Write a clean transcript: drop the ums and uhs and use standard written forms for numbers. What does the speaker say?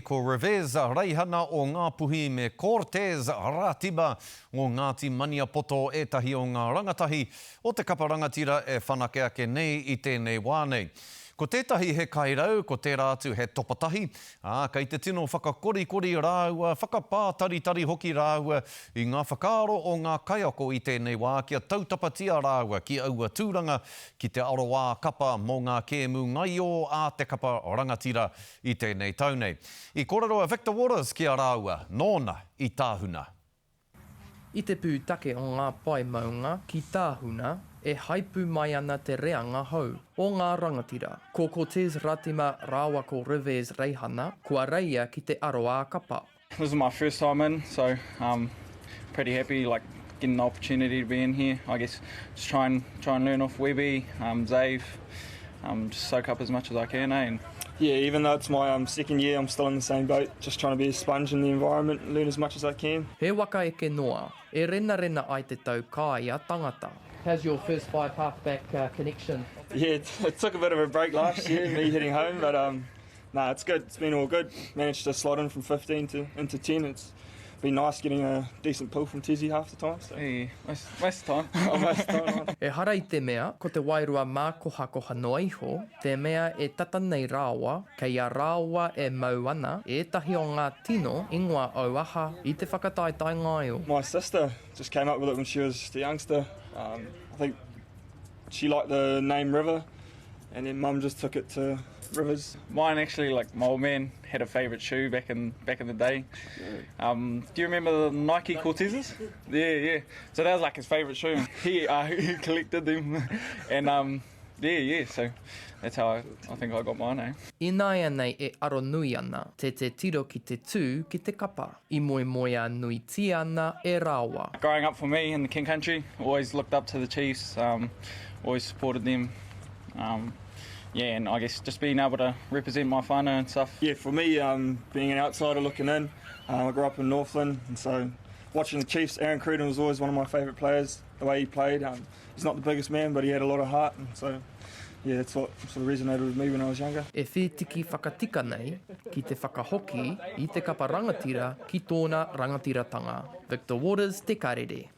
Ko Revez Reihana o Ngāpuhi me Cortez Ratiba o Ngāti Maniapoto ētahi o ngā rangatahi o te kapa rangatira e whanake ake nei i tēnei wā nei. Ko tētahi he kairau, ko tērā atu he topatahi, ā, kei te tino whakakorikori rāua, whakapātaritari hoki rāua i ngā whakaaro o ngā kaiako i tēnei wā kia tautapatia rāua ki aua tūranga ki te aroā kapa mō ngā kēmu ngaio a te kapa rangatira I tēnei tau nei. I kōrero a Victor Waters ki a rāua, nōna i tāhuna. I te pūtake o ngā pae maunga ki Tāhuna e haipū mai ana te reanga hou o ngā rangatira. Ko Cortez Ratima rāua ko Rivez Reihana kua reia ki te aro-ā-kapa. This is my first time in so um pretty happy like getting the opportunity to be in here I guess just try and try and learn off Webby, um, Zave, um, just soak up as much as I can eh? And Yeah, even though it's my um, second year, I'm still in the same boat, just trying to be a sponge in the environment and learn as much as I can. He waka eke noa, e renarena ai te tau kāia tangata. How's your first five halfback uh, connection? Yeah, it, it took a bit of a break last year, me heading home, but um, nah, it's good. It's been all good. Managed to slot in from 15 to into 10. It's been nice getting a decent pull from Tizzy half the time. So. Yeah, most, most of the time. Oh, most of the time. Ehara i te mea, ko te wairua mākohakoha noa iho, te mea e tata nei rāua, kei a rāua e mau ana ētahi o ngā tino ingoa auaha i te whakataetae ngaio. My sister just came up with it when she was just a youngster. Um, I think she liked the name River and then mum just took it to Rivers. Mine actually, like my old man had a favourite shoe back in back in the day. Um, do you remember the Nike Cortezes? Yeah, yeah. So that was like his favourite shoe. He uh, he collected them, and um, yeah, yeah. So that's how I, I think I got mine. Eh? Ināianei e aronui ana te te tiro ki te tū ki te kapa i moemoeā nuitia ana e rāua. Growing up for me in the King Country, always looked up to the Chiefs, um, always supported them. Um, yeah, and I guess just being able to represent my whānau and stuff. Yeah, for me, um, being an outsider looking in, uh, I grew up in Northland, and so watching the Chiefs, Aaron Cruden was always one of my favourite players, the way he played. Um, he's not the biggest man, but he had a lot of heart, and so yeah, that's what sort of resonated with me when I was younger. E whītiki whakatika nei ki te whakahoki i te kapa rangatira ki tōna rangatiratanga. Victor Waters, Te Karere.